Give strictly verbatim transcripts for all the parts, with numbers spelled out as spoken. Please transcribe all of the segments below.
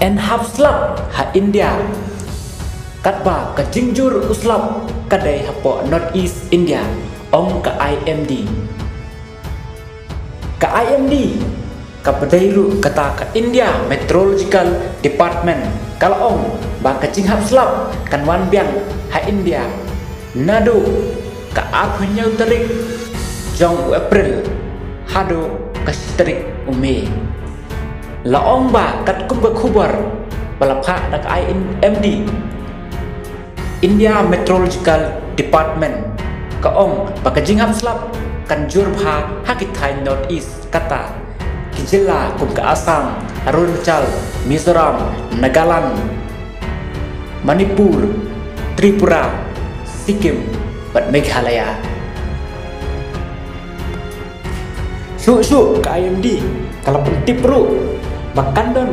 Yn hap slap ha India katba ka jingjur u slap ka dei hapoh North East India, ong ka I M D. Ka I M D kaba dei ruh kata ka India Meteorological Department ka la ong ba ka jinghap slap kan wan biang ha India naduh ka arphew hynñiew tarik jong u April haduh ka shi tarik u May. La ong ba katkum ka khubor ba la phah da ka I M D, India Meteorological Department, ka ong ba ka jinghap slap kan jur bha ha ki thaiñ North East, kata ki jylla kum ka Assam, Arunachal, Mizoram, Nagaland, Manipur, Tripura, Sikkim bad Meghalaya. Shuh shuh ka I M D ka la pyntip ruh ba kan don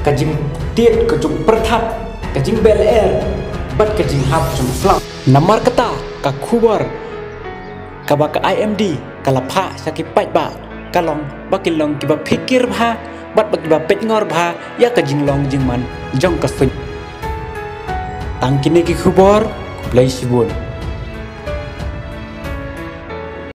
ka jingtied, ka jingpyrthat, ka jingbeh lyer bad ka jinghap jong slap. Namar kata ka khubor kaba ka I M D ka la phah sha ki paidbah ka long ba kin long kiba phikir bha bad ba kiba peit ngor bha ïa ka jinglong jingman jong ka suiñ. Tang kine ki khubor, khublei shibun.